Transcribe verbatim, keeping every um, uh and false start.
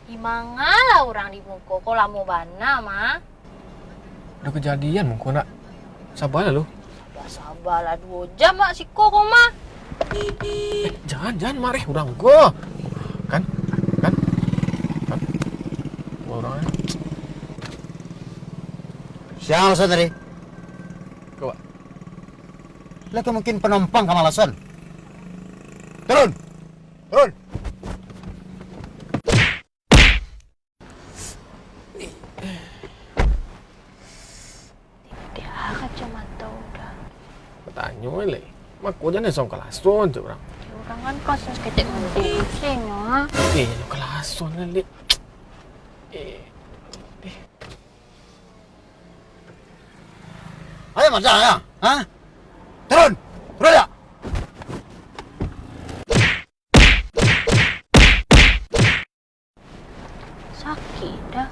Di mangalah urang di muko ko, lamo bana, mah. Udah kejadian muko, nak. Sabarlah lu. Sabar-sabarlah, duo jam, Mak, siko ko, mah. Eh, jan, jan, mareh urang ko. Kan? Kan? Kan? Urang, eh. Sia masuak tadi? Ko, Pak. Lah, ko mungkin panompang ka malason. Turun! Turun! Tidak ada kacamata udah. Batanyo lai. Mako jan langsung kalason tu urang. Ya, urang kan kasus ketek mudi, pusing, ah. Eh, jan kalason lai, Lik. Eh, eh. Ayo, Mas, ya. Ha? Turun! Turun, ya! Sakik dah.